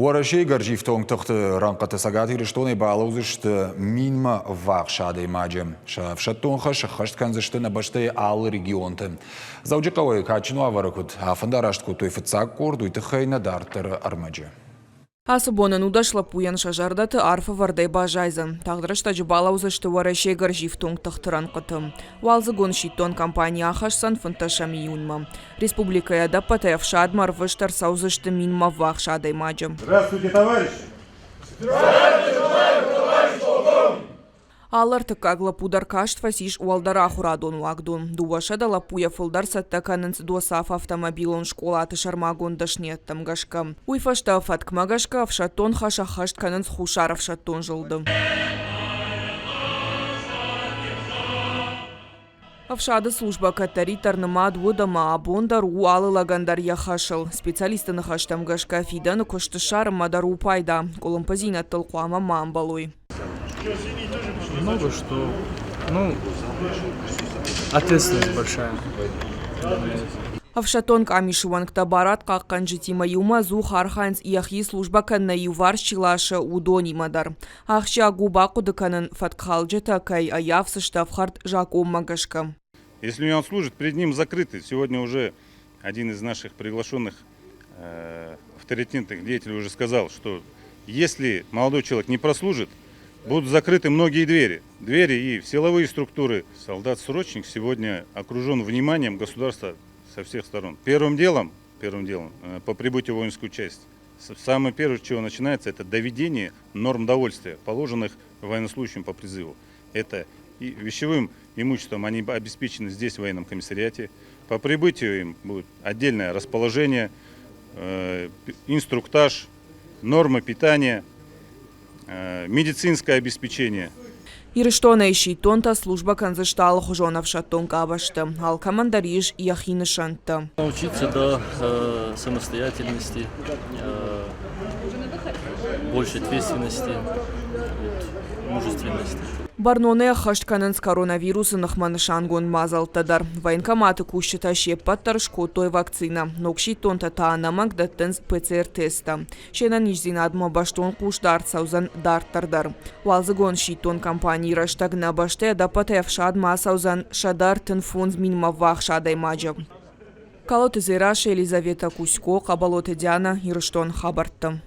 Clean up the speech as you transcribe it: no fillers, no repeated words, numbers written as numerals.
Уӕрӕсейы гӕрзифтонг тыхты рӕнхъыты Цӕгат Ирыстонӕй балӕудзысты минмӕ ӕввахс адӕймаджы. Сӕ ӕфсӕддон хӕс ӕххӕст кӕндзысты нӕ бӕстӕйы алы регионты. Дзӕуджыхъӕуӕй кадджын уавӕры куыд афӕндараст кодтой фыццаг къорд, уый тыххӕй нӕ дарддӕры ӕрмӕджы. Ацы бон ӕнудӕс лӕппуйӕн сӕ зӕрдӕты арф ӕвӕрдӕй баззайдзӕн. Тагъд рӕстӕджы балӕудзысты Уӕрӕсейы гӕрзифтонг тыхты рӕнхъыты. Уалдзыгон сидтон кампани ахӕсдзӕн фынддӕсӕм июнмӕ. Республикӕйы ӕдӕппӕтӕй ӕфсадмӕ ӕрвыст ӕрцӕудзысты минмӕ ввахс адӕймаджы. Здравствуйте, товарищи! Здравствуйте, товарищ полковник! Алы ӕртыккаг лӕппу дӕр каст фӕцис уӕлдӕр ахуырадон уагдон. 200 лӕппуйӕ фылдӕр цӕттӕ кӕнынц ДОСААФ автомобилон скъолаты сӕрмагонд дӕсныйӕдтӕм гӕсгӕ. Уый фӕстӕ фӕткмӕ гӕсгӕ ӕфсӕддон хӕс ӕххӕст кӕнынц Хуссар ӕфсӕддон зылды. Ӕфсады службӕ кӕддӕриддӕр нымад уыд ӕмӕ абон дӕр у алы лӕгӕн дӕр йӕ хӕсыл. Специалистты ныхӕстӕм гӕсгӕ фидӕны куыст ссарынмӕ дӕр у пайда, къуылымпыдзинӕдтыл хъуамӕ ма ӕмбӕлой. Много что, ну, ответственность большая. Ӕфсӕддон къамисы уӕнгтӕ барадхъахъхъӕнджытимӕ иумӕ ӕдзух архайынц йӕхи службӕ кӕнынӕй иуварс чи ласы, уыдонимӕ дӕр. Ахсджиаг у бахъуыды кӕнын, фӕткхалджытӕ кӕй ӕййафдзысты ӕфхӕрд закъонмӕ гӕсгӕ. Если он служит, перед ним закрыты. Сегодня уже один из наших приглашенных авторитетных деятелей уже сказал, что если молодой человек не прослужит, будут закрыты многие двери. Двери и в силовые структуры. Солдат-срочник сегодня окружен вниманием государства со всех сторон. Первым делом, по прибытию в воинскую часть, самое первое, с чего начинается, это доведение норм довольствия, положенных военнослужащим по призыву. Это и вещевым имуществом они обеспечены здесь, в военном комиссариате. По прибытию им будет отдельное расположение, инструктаж, нормы питания, медицинское обеспечение. Ирыстонӕй сидтонтӕ службӕ кӕндзысты алыхуызон ӕфсӕддон къабӕзты. Алкӕмӕн дӕр ис йӕхи нысӕнттӕ. Научиться до самостоятельности, больше ответственности, вот, мужественности. Бӕрнонӕй ӕххӕст кӕнынц коронавирусы ныхмӕ нысангонд мадзӕлттӕ дӕр. Военкоматы кусджытӕ се ппӕт дӕр скодтой вакцинӕ. Ног сидтонтӕ та ӕнӕмӕнг дӕттынц ПЦР-тесттӕ. Се нӕниздзинадмӕ бӕстон хъусдард цӕудзӕн дарддӕр дӕр. Уалдзыгон сидтон кампанийы рӕстӕг нӕ бӕстӕ ӕдӕппӕтӕй ӕфсадмӕ ацӕудзӕн 135 минмӕ ввахс адӕймаджы. Калоты Дзерассӕ, Елизавета Кузько, Хъӕбӕлоты Диана, Ирыстон хабӕртты.